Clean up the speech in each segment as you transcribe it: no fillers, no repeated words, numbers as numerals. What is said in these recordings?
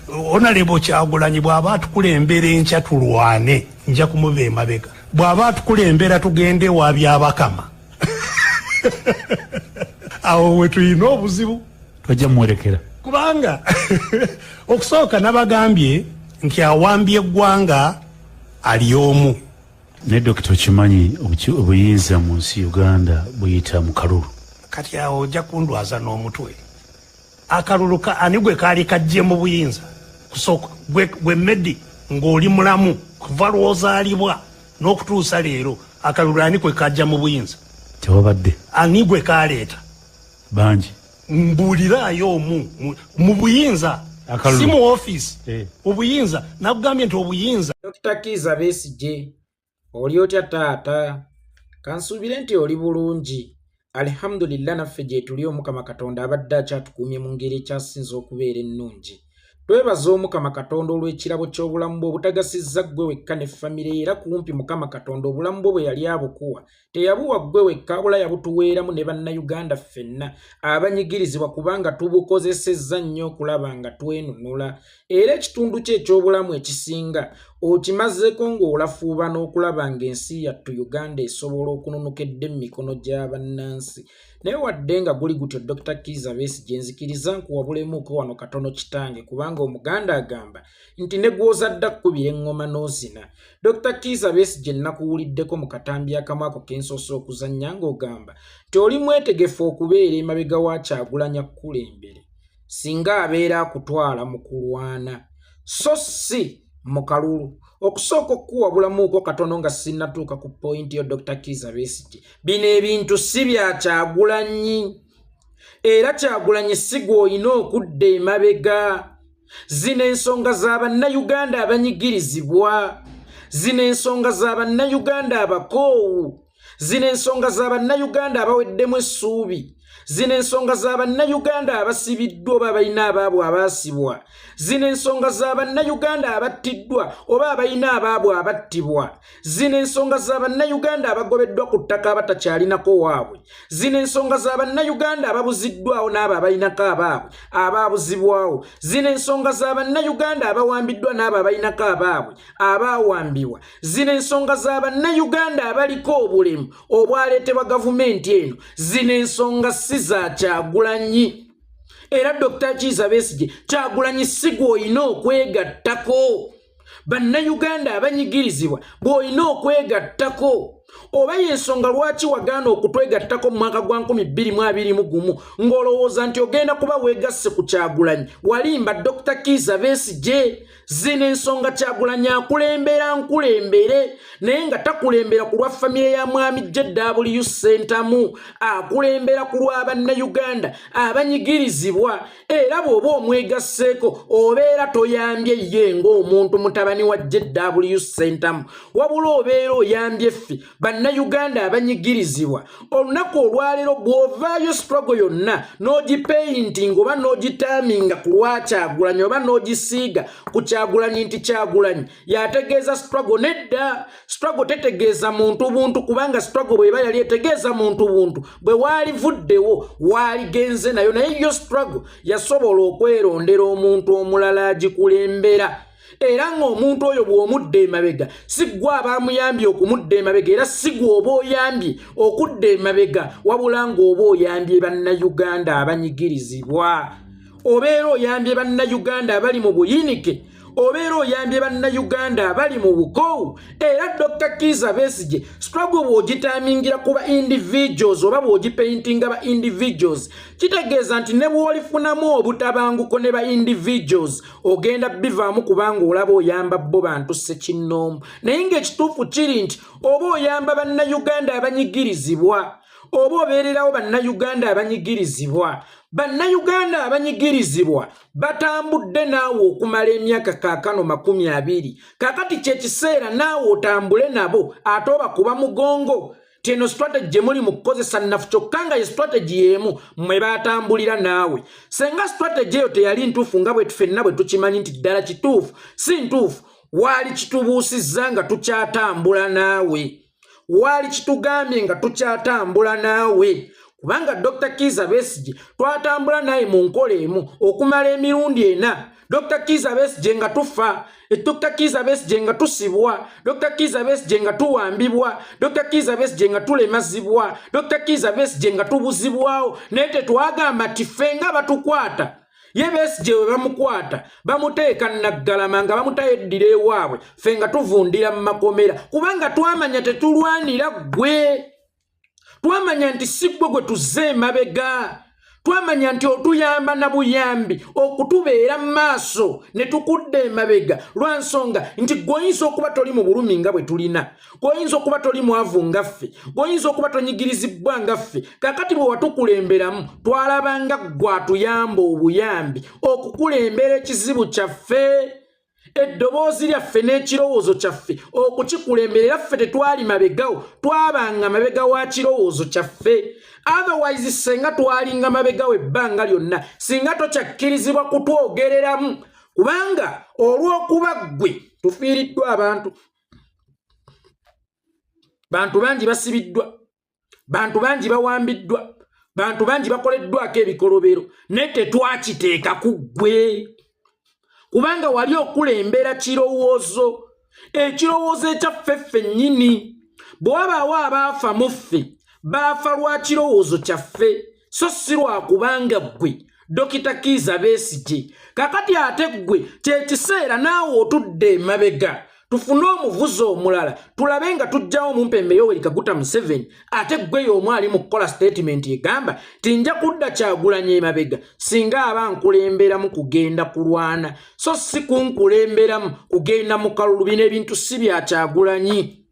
Honorable Kyagulanyi bw'aba atukulembera enkya tulwane, nja kumuva emabega. Bw'aba atukulembera tugende wa Byabakama, awo we tulina obuzibu. Tojja muwerekera. Kubanga okusooka nabagambye nti awambye eggwanga ali omu. Naye Dokita, okimanyi obuyinza mu nsi Uganda buyita mu kalulu. Kati awo ojja kundwaza n'omutwe. Akalulu ani gwe kaali kajje mu buyinza? Kusooka gwe Medi, ng'oli mulamu kuva lw'ozaalibwa n'okutuusa leero, akalulu ani kwe kajja mu buyinza? Tewabadde. Ani gwe kaleeta? Bangi. Mbuuliraayo omu mu buyinza. Akalulu. Si mu ofiisi. Eh. Obuyinza, nakugambye nti obuyinza Dr. Kiiza Besigye, oli otya taata? Kansuubire nti oli bulungi. Alihamdulillah, naffe gye tuli, Omukama Katonda abadde akyatukuumye mu ngeri ekyasinze okubeera ennungi. Twebaza Omukama Katonda olw'ekirabo ky'obulamu bwe obutagasizza ggwe wekka ne famire, era kumpi Mukama Katonda obulamu bwe bwe yali abukuwa teyabuwa ggwe wekka, wabula yabutuweeramu ne Bannayuganda ffenna abanyigirizibwa, kubanga tubukozesezza nnyo okulaba nga twenunula. Era ekitundu kye eky'obulamu ekisinga okimazeeko ng'olafuuba n'okulaba ng'ensi yattu Uganda esobola okununuka edde mu mikono gya bannansi. Naye wadde nga guli gutyo, Dr. Kiiza Besigye, nzikiriza nkuwabulemuuko wano katono kitange, kubanga Omuganda agamba nti ne gw'ozadde akkubira eŋŋoma n'ozina. Dr. Kiiza Besigye, nnakuwuliddeko mu katambi akamu ako ke nsoose okuzannya ng'ogamba nti oli mwetegefu okubeera emabega wa Kyagulanyi akkulembere singa abeera akutwala mu kulwana, so si mu kalulu. Okusooka okukuwabulamuuko katono nga sinnatuuka ku point yo, Dr. Kiiza Besigye, bino ebintu si bya Kyagulanyi, era Kyagulanyi si gw'olina okudda emabega. Zino ensonga za Bannayuganda abanyigirizibwa, zino ensonga za Bannayuganda abakoowu, zino ensonga za Bannayuganda abaweddemu essuubi, zino ensonga za Bannayuganda abasibiddwa oba abalina abaabwe abaasibwa, zino ensonga za Bannayuganda abattiddwa oba abalina abaabwe abattibwa, zino ensonga za Bannayuganda abagobeddwa ku ttaka abatakyalinako waabwe, zino ensonga za Bannayuganda ababuziddwawo n'abo abalinako abaabwe abaabuzibwawo, zino ensonga za Bannayuganda abawambiddwa n'abo abalinako abaabwe abaawambibwa, zino ensonga za Bannayuganda abaliko obulemu obwaleetebwa gavumenti eno. Zino ensonga si za Kyagulanyi. Era Dr. Kiiza Besigye, Kyagulanyi si gw'olina okwegattako. Bannayuganda abanyigirizibwa bw'olina okwegattako, oba yensonga lwaki wagaana okutwegattako mu mwaka gwa 2021 ng'olowooza nti ogenda kuba weegasse ku Kyagulanyi. Walimba, Dr. Kiiza Besigye. Zino ensonga Kyagulanyi akulembera nkulembere, naye nga takulembera ku lwa famire ya mwami JW Ssentamu, akulembera ku lwa Bannayuganda abanyigirizibwa. Era bw'oba omwegasseeko obeera toyambye ye ng'omuntu mutabani wa JW Ssentamu, wabula obeera oyambye ffe Bannayuganda abanyigirizibwa. Olunaku olwaleero bw'ovaayo struggle yonna n'ogipainting oba n'ogiterminga ku lwa Kyagulanyi oba n'ogisiiga ku Kyagulanyi nti Kyagulanyi yategeeza struggle, nedda, struggle tetegeeza muntu buntu, kubanga struggle bw'eba yali etegeeza muntu buntu bwe waalivuddewo waaligenze nayo. Naye yo struggle yasobola okwerondera omuntu omulala agikulembera, era ng'omuntu oyo bw'omudda emabega si ggwe abaamuyambye okumudda emabega, era si gwe oba oyambye okudda emabega, wabula ng'oba oyambye Bannayuganda abanyigirizibwa, obeera oyambye Bannayuganda abali mu buyinike, obeera oyambye Bannayuganda abali mu bukoowu. Era Dr. Kiiza Besigye, struggle bw'ogitermingira kuba individuals oba bw'ogipaintinga ba individuals, kitegeeza nti ne bw'olifunamu obutabanguko ne ba individuals ogenda bivaamu, kubanga olaba oyamba bo bantu ssekinnoomu. Naye ng'ekituufu kiri nti oba oyamba Bannayuganda abanyigirizibwa, oba obeererawo Bannayuganda abanyigirizibwa. Bannayuganda abanyigirizibwa batambudde naawe okumala emyaka kaakano 20. Kaakati kyekiseera naawe otambule nabo, ate obakuba mugongo ti eno strategy gye muli mu kukozesa nnafu, kyokka nga ye strategy y'emu mwe baatambulira naawe. Senga strategy eyo teyali ntuufu, nga bwe ffenna bwe tukimanyi nti ddala kituufu si ntuufu, waali kitubuusizza nga tukyatambula naawe, waali kitugambye nga tukyatambula naawe. Kubanga Dr. Kiiza Besigye twatambula naye mu nkola emu okumala emirundi ena. Dr. Kiiza Besigye nga tufa, Dr. Kiiza Besigye nga tusibwa, Dr. Kiiza Besigye nga tuwambibwa, Dr. Kiiza Besigye nga tulemazibwa, Dr. Kiiza Besigye nga tubuzibwawo, naye tetwagamba nti ffe nga batukwata. Ye Besigye we bamukwata bamuteeka Naggalama nga bamutayo eddira ewaabwe, ffe nga tuvundira mu makomera, kubanga twamanya tetulwanira ggwe. Twamanya nti si ggwe gwe tuzze emabega. Twamanya nti otuyamba na buyambi okutubeera mu maaso ne tukudda emabega, lwa nsonga nti ggwe oyinza okuba toli mu bulumi nga bwe tulina, ggwe oyinza okuba toli mwavu nga ffe, ggwe oyinza okuba tonyigirizibwa nga ffe. Kaakati bwe watukulemberamu twalabanga ggwe atuyamba obuyambi okukulembera ekizibu kyaffe, eddoboozi lyaffe n'ekirowoozo kyaffe okukikulembera. Era ffe tetwali mabegawo, twabanga mabega wa kirowoozo kyaffe. Otherwise singa twalinga mabegawo ebbanga lyonna, singa tokyakkirizibwa kutwogereramu, kubanga olw'okuba ggwe tufiiriddwa abantu, bantu bangi basibiddwa, bantu bangi bawambiddwa, bantu bangi bakoleddwako ebikolobero, naye tetwakiteeka ku ggwe, kubanga wali okulembera kirowoozo, ekirowoozo ekyaffe ffennyini. Bwe wabaawo abaafa mu ffe, baafa lwa kirowoozo kyaffe, so si lwakubanga ggwe Dokita Kiiza Besigye. Kakati ate ggwe kyekiseera naawe otudde emabega, tufune omuvuzi omulala, tulabe nga tujjawo omumpembe Yoweri Kaguta Museveni. Ate ggwe y'omu ali mu kukola statement egamba nti nja kudda Kyagulanyi emabega singa aba nkulemberamu kugenda kulwana, so si kunkulemberamu kugenda mu kalulu. Bino ebintu si bya Kyagulanyi,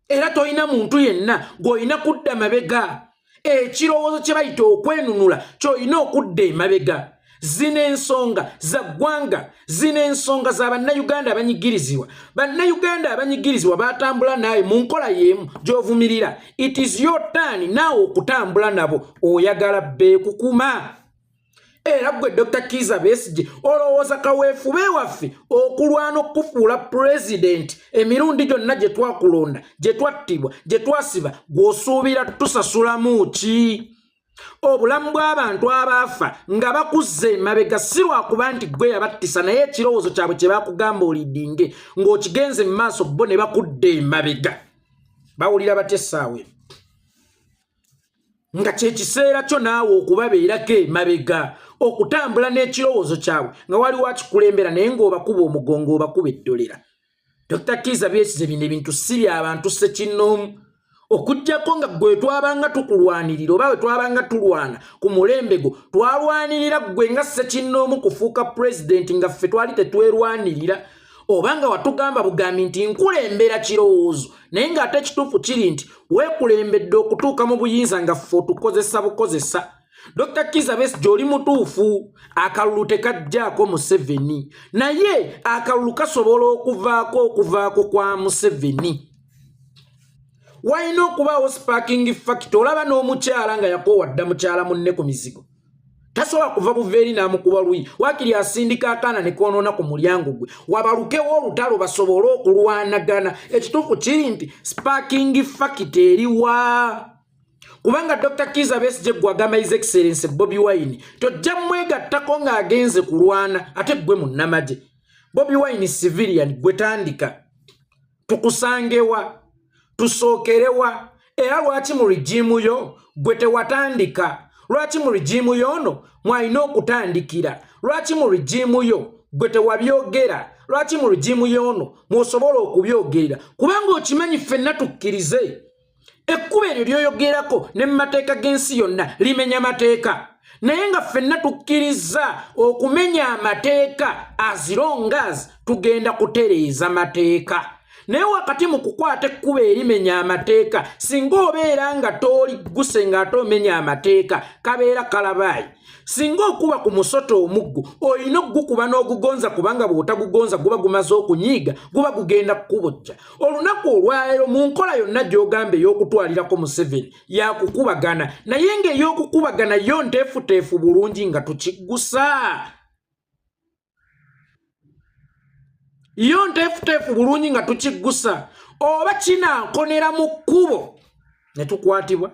era tolina muntu yenna gw'olina kudda mabega. Ekirowoozo kye bayita okwenunula ky'olina okudda emabega. Zino ensonga za ggwanga, zino ensonga za bannayuganda abanyigirizibwa. Bannayuganda abanyigirizibwa batambula naawe mu nkola y'emu gy'ovumirira. It is your turn naawe okutambula nabo, oyagala beekukuma. Era ggwe Dr. Kiiza Besigye, olowooza kaweefube waffe okulwana okukufuula pulezidenti emirundi gyonna gye twakulonda, gye twattibwa, gye twasiba, gw'osuubira tusasulamu ki? Obulamu bw'abantu abaafa nga bakuzza emabega si lwakuba nti ggwe yabattisa, naye ekirowoozo kyabwe kye bakugamba olidinge ng'okigenze mu maaso, bo ne bakudda emabega. Bawulira batya essaawa eno nga kyekiseera kyo naawe okubabeerako emabega, okutambula n'ekirowoozo kyabwe nga waliwo akikulembera, naye ng'obakuba omugongo, obakuba eddolera? Dr. Kiiza Besigye, bino ebintu si byabantu ssekinnoomu, okuggyako nga gwe twabanga tukulwanirira oba bwe twabanga tulwana ku mulembe gwo, twalwanirira ggwe nga ssekinnoomu kufuuka pulezidenti, nga ffe twali tetwerwanirira, oba nga watugamba bugambi nti nkulembera kirowoozo, naye ng'ate ekituufu kiri nti weekulembedde okutuuka mu buyinza nga ffe otukozesa bukozesa. Dr. Kiiza Besigye, oli mutuufu, akalulu tekajjaako Museveni, naye akalulu kasobola okuvaako okuvaako kwa Museveni. Walina okubaawo sparking factor. Olaba n'omukyala nga yakoowa dda mukyala munne ku mizigo, tasobola kuva buva eri n'amukuba luyi, waakiri asindika akaana ne koonoona ku mulyango gwe, wabalukewo olutalo basobole okulwanagana. Ekituufu kiri nti sparking factor eriwa? Kubanga Dr. Kiiza Besigye, gwe agamba His Excellence Bobi Wine tojja mwegattako ng'agenze kulwana, ate gwe munnamagye, Bobi Wine civilian, gwe tandika tukusangewa, tusookerewa? Era lwaki mu regime yo gwe tewatandika? Lwaki mu regime yono mwalina okutandikira? Lwaki mu regime yo gwe tewabyogera? Lwaki mu regime yono mwosobola okubyogerera? Kubanga okimanyi ffenna tukkirize ekkubo eryo lyoyogerako ne mu mateeka g'ensi yonna limenya mateeka, naye nga ffenna tukkiriza okumenya amateeka as long as tugenda kutereeza mateeka. Naye wakati mu kukwata ekkubo erimenya amateeka, singa obeera nga tooligguse ng'ate omenya amateeka, kabeera kalabaayi. Singa okuba ku musota omuggo, olina okugukuba n'ogugonza, kubanga bw'otagugonza guba gumaze okunyiiga, guba gugenda kukubojja. Olunaku olwaleero mu nkola yonna gy'ogamba ey'okutwalirako Museveni yakukubagana, naye ng'ey'okukubagana yo nteefuteefu bulungi nga tukiggusa, yo nteefuteefu bulungi nga tukiggusa, oba kinaakonera mu kkubo ne tukwatibwa.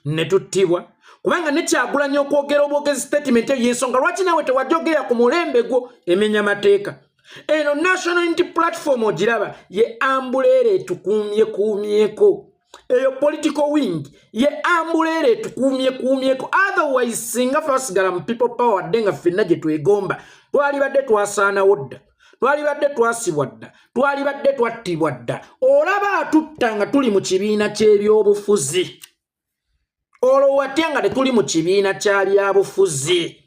Ne tuttibwa, kubanga ne Kyagulanyi okwogera obwogezi statement eyo yensonga lwaki naawe tewajogerera ku mulembe gwo emenya mateeka. Eno National Unity Platform ogiraba ye umbrella etukuumye kuumyeko. Eyo political wing ye umbrella etukuumye kuumyeko. Otherwise singa fe basigala mu People Power, wadde nga ffenna gye twegomba, twalibadde twasaanawo dda, twalibadde twasibwa dda, twalibadde twattibwa dda. Olaba atutta nga tuli mu kibiina ky'ebyobufuzi, olwo watya nga tetuli mu kibiina kya byabufuzi?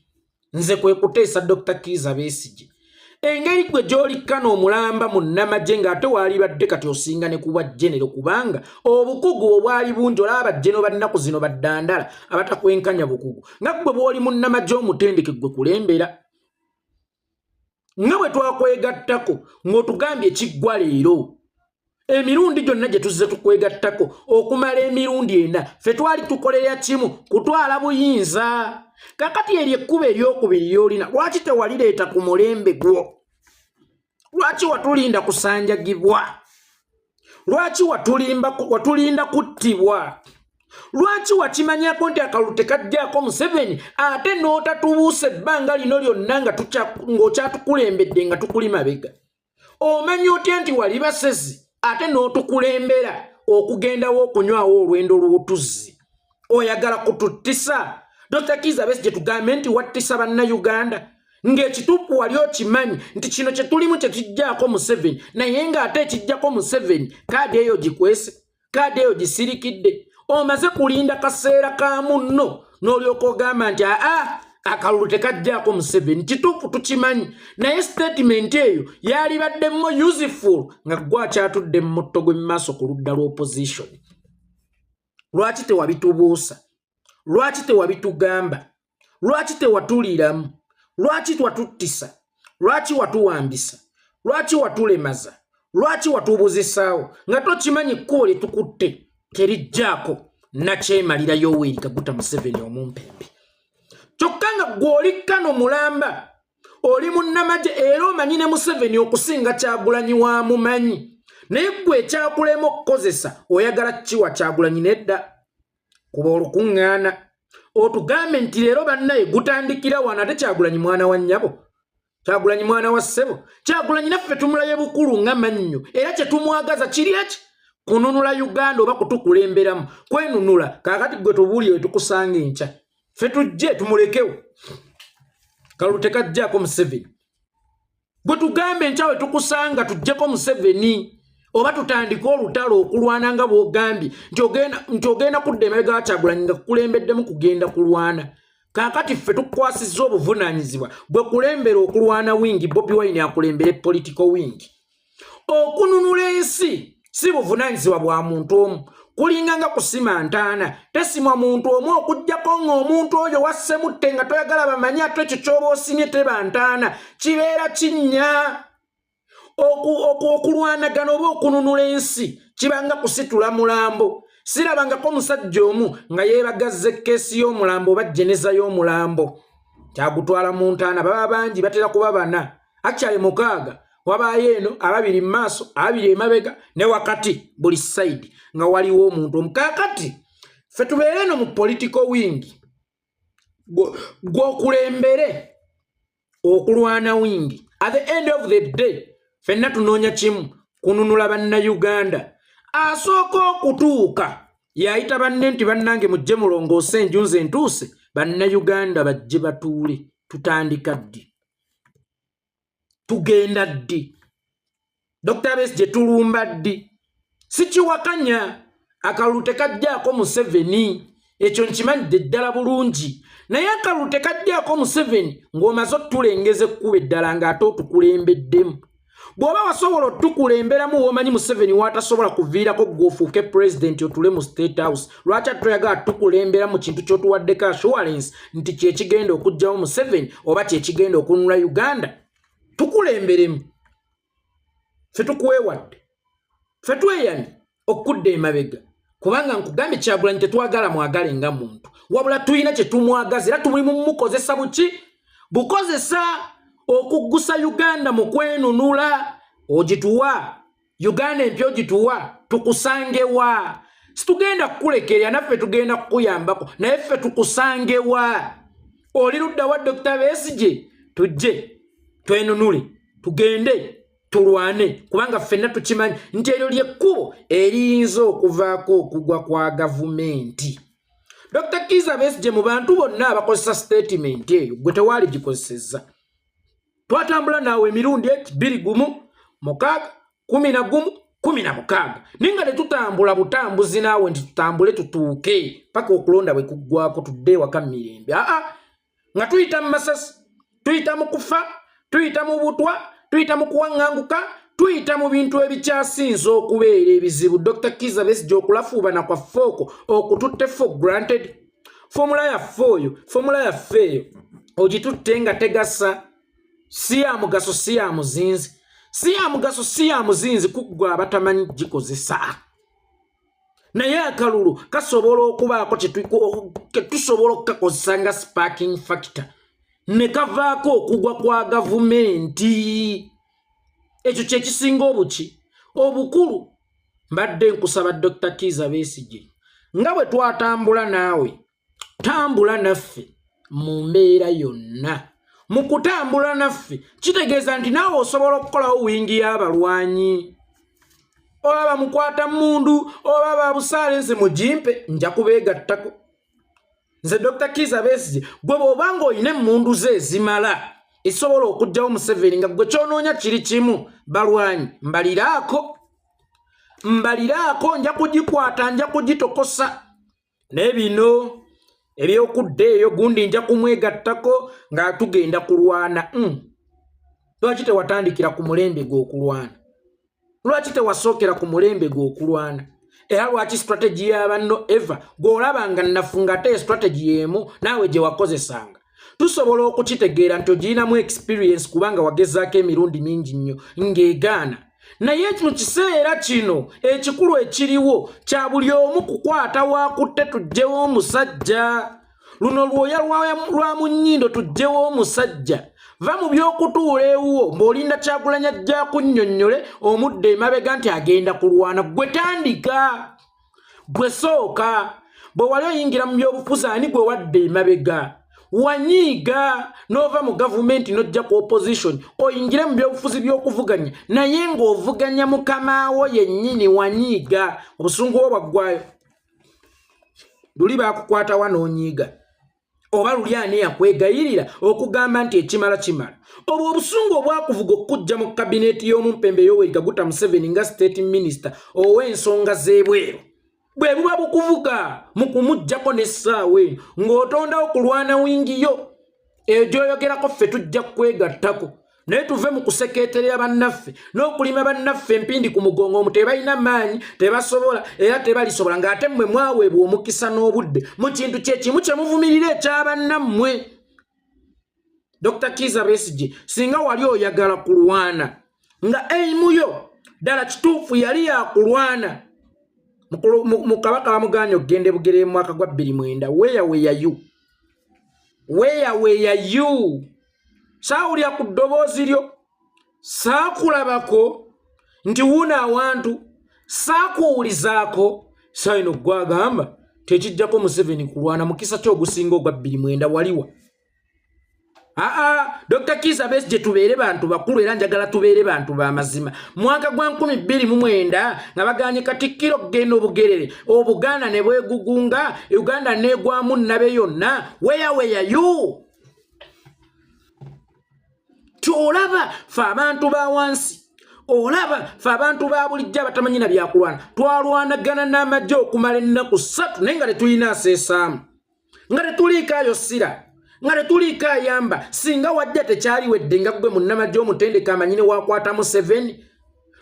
Nze kwe kuteesa Dr Kiiza Besigye, engeri gwe gy'olikkana omulamba munnamagye, ng'ate waalibadde kati osinga ne kuba genero, kubanga obukugu obwali bungi. Olaba bajjeno bannaku zino baddandala abatakwenkanya bukugu, nga ggwe bw'oli munnamagye omutendeke, gwe kulembera nga bwe twakwegattako ng'otugambye kiggwa leero. Emirundi gyonna gye tuzze tukwegattako okumala emirundi 4, ffe twali tukolera kimu, kutwala buyinza. Kakati eryo ekkuba eryokubiri lyolina, lwaki tewalireeta ku mulembe gwo? Lwaki watulinda kusanjagibwa? Lwaki watulinda kuttibwa? Lwaki wakimanyako nti akalulu tekajjaako Museveni, ate n'otatubuusa ebbanga lino lyonna ng'okyatukulembedde nga tukuli mabega? Omanya otya nti wali basezi, ate n'otukulembera okugendawo okunywawo olwendo lw'otuzzi? Oyagala kututtisa? Dr Kiiza Besigye, tugambe nti wattisa Bannayuganda, ng'ekituufu wali okimanyi nti kino kye tulimu kye kijjaako Museveni, naye ng'ate ekijjako Museveni kaadi eyo gikwese, kaadi eyo gisirikidde. Omaze kulinda kaseera ka munno n'olyoka ogamba nti aa, akalulu tekajjaako Museveni. Kituufu tukimanyi, naye statement eyo yalibadde more useful nga gwe akyatudde mu mutto gw'emmaaso ku ludda lw'opposition. Lwaki tewabitubuusa? Lwaki tewabitugamba? Lwaki tewatuliiramu? Lwaki watuttisa? Lwaki watuwambisa? Lwaki watulemaza? Lwaki watubuzisaawo nga tokimanyi kkubo lye tukutte terijjaako nakyemalira Yoweri Kaguta Museveni omumpembe? Kyokka nga gwe oli kano mulamba, oli munnamagye, era omanyi ne Museveni okusinga Kyagulanyi wamumanyi, naye gwe ekyakulema okukozesa oyagala kiwa Kyagulanyi. Nedda, kuba olukuŋŋaana otugambe nti leero bannaye gutandikira wano. Ate Kyagulanyi mwana wa nnyabo, Kyagulanyi mwana wa ssebo, Kyagulanyi naffe tumulaye bukulu nga mannyo, era kye tumwagaza kiri eki kununula Uganda oba kutukulemberamu kwenunula. Kaakati gwe tubuulire, tukusanga enkya, ffe tujje tumulekewo, kalulu tekajjaako Museveni. Bwe tugambe enkya we tukusanga tujjeko Museveni oba tutandike olutalo okulwana, nga bw'ogambye nti ogenda kudda emabega wa Kyagulanyi nga kukulembeddemu kugenda kulwana. Kaakati ffe tukwasizza obuvunaanyizibwa bwe kulembera okulwana wing, Bobi Wine akulembere political wing. Okununula ensi si buvunaanyizibwa bwa muntu omu. Kulinga nga kusima ntaana, tesimwa muntu omu okugjako ng'omuntu oyo wassemutte nga toyagala bamanye, ate ekyo ky'oba osimye teba ntaana, kibeera kinnya. Okulwanagana oba okununula ensi kibanga kusitula mulambo. Sirabangako omusajja omu nga yeebagazza ekkeesi y'omulambo oba jeneza y'omulambo kyagutwala mu ntaana. Baba bangi, batera kuba bana, akyali mukaaga, wabaayo eno ababiri mu maaso, ababiri emabega, ne wakati, buli side nga waliwo omuntu omu. Kaakati ffe tubeere eno mu political wing, gw'okulembere okulwana wing. At the end of the day ffenna tunoonya kimu, kununula Bannayuganda. Asooka okutuuka yayita banne nti bannange mujje mulongoose enju, nze ntuuse. Bannayuganda bajje batuule. Tutandika ddi? Tugenda ddi? Dr Besigye, tulumba ddi? Sikiwakanya, akalulu tekajjaako Museveni, ekyo nkimanyidde ddala bulungi, naye akalulu tekajjaako Museveni ng'omaze otulengeza ekkuba eddala ng'ate otukulembeddemu. Bw'oba wasobola otukulemberamu w'omanyi Museveni w'atasobola kuviirako gwe ofuuke pulezidenti otule mu State House, lwaki ate toyagala tukulembera mu kintu ky'otuwaddeko assurance nti kyekigenda okuggyawo Museveni oba kyekigenda okununula Uganda? Tukulemberemu, ffe tukwewadde, ffe tweyamye okudda emabega, kubanga nkugambye, Kyagulanyi tetwagala mwagale nga muntu, wabula tulina kye tumwagaza, era tuli mumukozesa buki bukozesa okuggusa Uganda mu kwenunula. Ogituwa Uganda empya? Ogituwa? Tukusangewa? Situgenda kukulekerera, naffe tugenda kukuyambako, naye ffe tukusangewa? Oli ludda wa, Dr Besigye? Tujje twenunule, tugende tulwane, kubanga ffenna tukimanyi nti eryo lyekkubo eriyinza okuvaako okugwa kwa gavumenti. Dr Kiza Besigye, mu bantu bonna abakozesa statement eyo, gwe tewaali gikozesezza. Twatambula naawe emirundi eki 2 1 6 11 16, naye nga tetutambula butambuzi naawe nti tutambule tutuuke paka okulonda bwe kuggwako tudde ewaka mu mirembe. Aa, nga tuyita mu masasi, tuyita mu kufa, tuyita mu butwa, tuyita mu kuwaŋŋanguka, tuyita mu bintu ebikyasinze okubeera ebizibu. Dr Kiza Besigye, okulafuubana kwaffe okwo okututte for granted. Formula yaffe oyo, formula yaffe eyo ogitutte nga tegasa, si ya mugaso, si ya muzinzi, si ya mugaso, si ya muzinzi kuggwa abatamanyi gikozesa. Naye akalulu kasobola okubaako ketusobola okukakozesa nga sparking factor ne kavaako okugwa kwa gavumenti. Ekyo kyekisinga obuki obukulu. Mbadde nkusaba, Dr Kiza Besigye, nga bwe twatambula naawe, tambula naffe mu mbeera yonna. Mu kutambula naffe kitegeeza nti naawe osobola okukolawo wing y'abalwanyi, oba bamukwata mundu oba babusaale, nze mugimpe, nja kubeegattako. Nze Dr Kiza Besigye, gwe bw'obanga olina emmundu ze ezimala esobola okuggyawo Museveni, nga gwe kyonoonya kiri kimu balwanyi, mbaliraako, mbaliraako, nja kugikwata, nja kugitokosa. Naye bino ebyokudda eyo gundi nja kumwegattako nga tugenda kulwana. Lwaki tewatandikira ku mulembe gw'okulwana? Lwaki tewasookera ku mulembe gw'okulwana? Era lwaki strategy y'abanno eva gw'olaba nga nnafu, nga ate strategy y'emu naawe gye wakozesanga? Tusobola okukitegeera nti ogirinamu experience, kubanga wagezaako emirundi mingi nnyo ng'egaana. Naye mu kiseera kino ekikulu ekiriwo kya buli omu kukwata wakutte, tuggyewo omusajja. Luno lwoya lwa mu nnyindo, tuggyewo omusajja. Va mu by'okutuula ewuwo ng'olinda Kyagulanyi ajja kunnyonnyole omudde emabega nti agenda kulwana. Gwe tandika, gwe sooka. Bwe wali oyingira mu byobufuzi, ani gwe wadde emabega? Wanyiiga n'ova mu gavumenti n'ojja ku opposition oyingire mu byobufuzi by'okuvuganya, naye ng'ovuganya mukamaawo yennyini. Wanyiiga, obusungu bwo bwaggwayo. Luli baakukwatawa n'onyiiga, oba luli ani yakwegayirira okugamba nti ekimala kimala? Obwo obusungu obwakuvuga okujja mu kabineeti y'omumpembe Yoweri Kaguta Museveni nga state minister ow'ensonga z'ebweru, bwe buba bukuvuga mu kumuggyako n'essaawa eno ng'otondawo kulwana wing yo eyo gy'oyogerako, ffe tujja kwegattako. Naye tuve mu kusekeeterera bannaffe n'okulima bannaffe empindi ku mugongo omu. Tebalina maanyi, tebasobola era tebalisobola, ng'ate mmwe mwaweebwa omukisa n'obudde mu kintu kyekimu kye muvumirira ekyabannammwe. Dr Kiza Besigye, singa wali oyagala kulwana, nga aim yo ddala kituufu yali yakulwana, mu kabaka bamuganye okugenda ebugere mu mwaka gwa 2009, where were you? Where were you? Saawulira ku ddoboozi lyo, saakulabako nti wuuna awantu, saakuwulizaako. Saino gwagamba tekijjako Museveni kulwana, mukisa ki ogusinga ogwa 2009 waliwa? Aa, Dr Kiza Besigye, tubeere bantu bakulu, era njagala tubeere bantu b'amazima. Mwaka gwa 2009 nga baganye Katikkiro okugenda obugerere, Obuganda ne bwegugunga, Uganda negwamu nnabe yonna, where were you? Kyolaba fe abantu ba wansi, olaba fe abantu ba bulijjo abatamanyi na byakulwana, twalwanagana n'amagye okumala ennaku 3, naye nga tetulina aseesaamu, nga tetuliiko ayosira, nga tetuliiko ayamba. Singa wajja tekyaliwedde nga ggwe munnamagye omutendeka amanyi ne wakwata Museveni,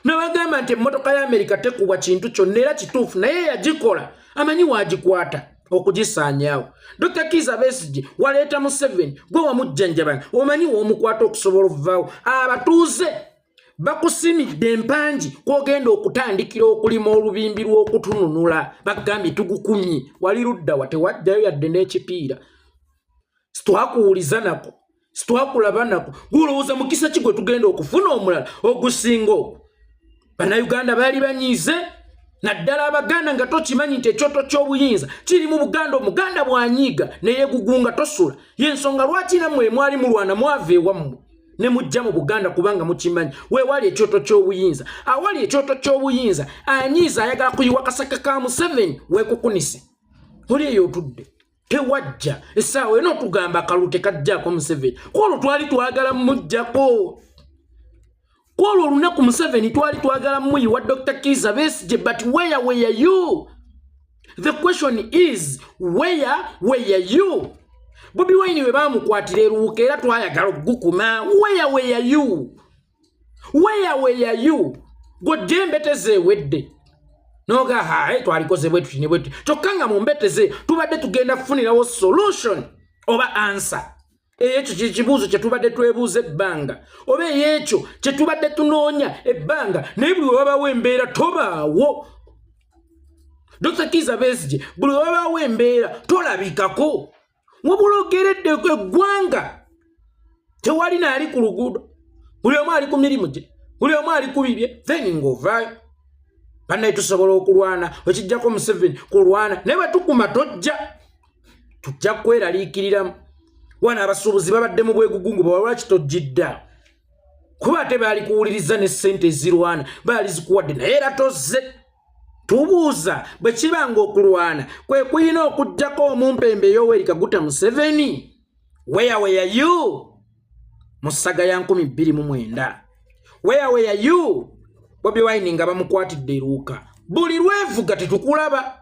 nabagamba nti emmotoka ya Amerika tekubwa kintu kyonna, era kituufu, naye yagikola amanyi wagikwata okugisaanyaawo. Dr Kiza Besigye, waleeta Museveni, gwe wamujjanjabanga, omanyi w'omukwata okusobola okuvaawo. Abatuuze bakusimidde empangi kwogenda okutandikira okulima olubimbi lw'okutununula. Bagambye tugukumye, wali luddawa? Tewajjayo yadde n'ekipiira. Sitwakuwuliza nako, sitwakulaba nako. Gulowooza mukisa ki gwe tugenda okufuna omulala ogusinga ogwo? Bannayuganda baali banyiize. Naddala Abaganda nga tokimanyi nti ekyoto ky'obuyinza kiri mu Buganda. Omuganda bw'anyiiga neyegugunga tosula. Yensonga lwaki nammwe mwali mulwana mwava ewammwe ne mujja mu Buganda, kubanga mukimanyi weewali ekyoto ky'obuyinza. Awali ekyoto ky'obuyinza, anyiiza ayagala kuyiwa kasaka ka Museveni weekukunise. Oli eyo otudde tewajja essaawa eno otugamba akalulu tekajjaako Museveni. Kwolwo twali twagala mujjako, kwolwo olunaku Museveni twali twagala muyiwa Dr Kiza Besigye, but where were you? The question is, where were you? Bobi Wine we bamukwatira eruwuka era twayagala okugukuma. Where were you? Where were you? Gwojja embeteze ewedde noga hae twalikoze bwe tuti ne bwe tuti, kyokka nga mu mbeteze tubadde tugenda kufunirawo solution oba answer. Ekyo kyekibuuzo kye tubadde twebuuza ebbanga, oba eyekyo kye tubadde tunoonya ebbanga. Naye buli wewabawo embeera tobaawo. Dr Kiza Besigye, buli wewabawo embeera tolabikako, wabula ogeredde eggwanga. Tewali naali ku luguudo, buli omu ali ku mirimu gye, buli omu ali ku bibye, then ng'ovaayo bannaye tusobola okulwana ekijjako Museveni kulwana. Naye bwe tukuma tojja, tujja kweraliikiriramu. Wano abasuubuzi babadde mu bwegugungu, bwe lwaki tojjidda? Kuba ate baali kuwuliriza ne ssente ezirwana baali zikuwadde, naye era tozze. Tubuuza, bwe kiba nga okulwana kwe kuyina okuggyako omumpembe Yoweri Kaguta Museveni, where were you mu saga ya 2009? Where were you Bobi Wine nga bamukwatidde eruuka? Buli lwevuga tetukulaba,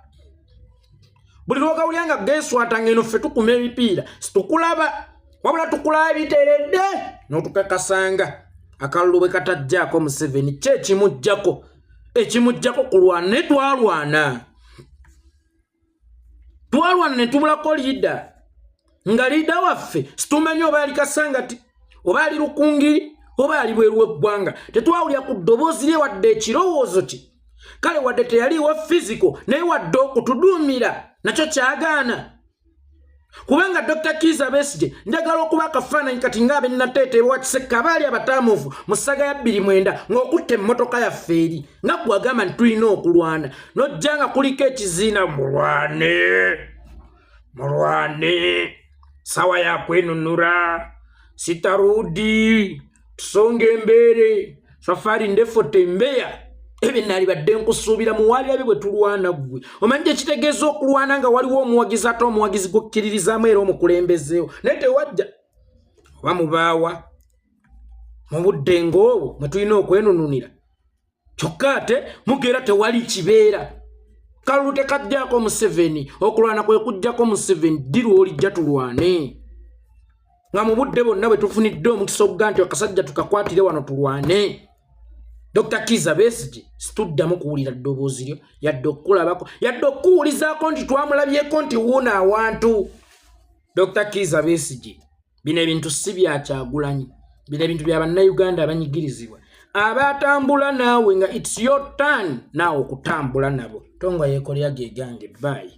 buli lwogawulya nga geswata ngeno ffe tukuma ebipiira situkulaba, wabula tukulaba biteredde n'otukakasanga akalulu bwe katajjaako Museveni. Ki ekimuggyako? Ekimuggyako kulwana. Naye twalwana, twalwana ne tubulako leader, nga leader waffe situmanyi oba ali Kasangati oba ali Rukungiri oba ali bweru w'eggwanga. Tetwawulira ku ddoboozi lye wadde ekirowoozo kye. Kale wadde teyaliiwo physical, naye wadde okutuduumira nakyo kyagaana, kubanga Dr Kiza Besigye, njagala okuba akafaananyi kati ng'abennateeta ewakisekka abaali abataamuufu mu ssaga ya 2009, ng'okutta emmotoka yaffe eri nga gwagamba nti tulina okulwana, n'ojja nga kuliko ekiziina, "Mulwane, mulwane, sawa ya kwenunura, sitarudi, tusonge mbele, safari ndefu, tembea." Ebyo naalibadde nkusuubira muwalirabe bwe tulwana. Ggwe omanyi gyekitegeeza okulwana nga waliwo omuwagizi, ate omuwagizi gwokkiririzaamu era omukulembezeewo, naye tewajja. Oba mubaawa mu budde ng'obwo mwe tulina okwenununira, kyokka ate mugera tewali kibeera. Kalulu tekajjaako Museveni, okulwana kwe kujjako Museveni. Ddi lwolijja tulwane, nga mu budde bwonna bwe tufunidde omukisa okuga nti akasajja tukakwatire wano tulwane? Dr Kiza Besigye, situddamu kuwulira ddoboozi lyo, yadde okukulabako, yadde okukuwulizaako nti twamulabyeko nti wuuna awantu. Dr Kiza Besigye, bino ebintu si byakyagulanyi, bino ebintu bya Bannayuganda abanyigirizibwa abatambula naawe, nga it's your turn naawe okutambula nabo. Tongwa yeekolera gegange. Bye.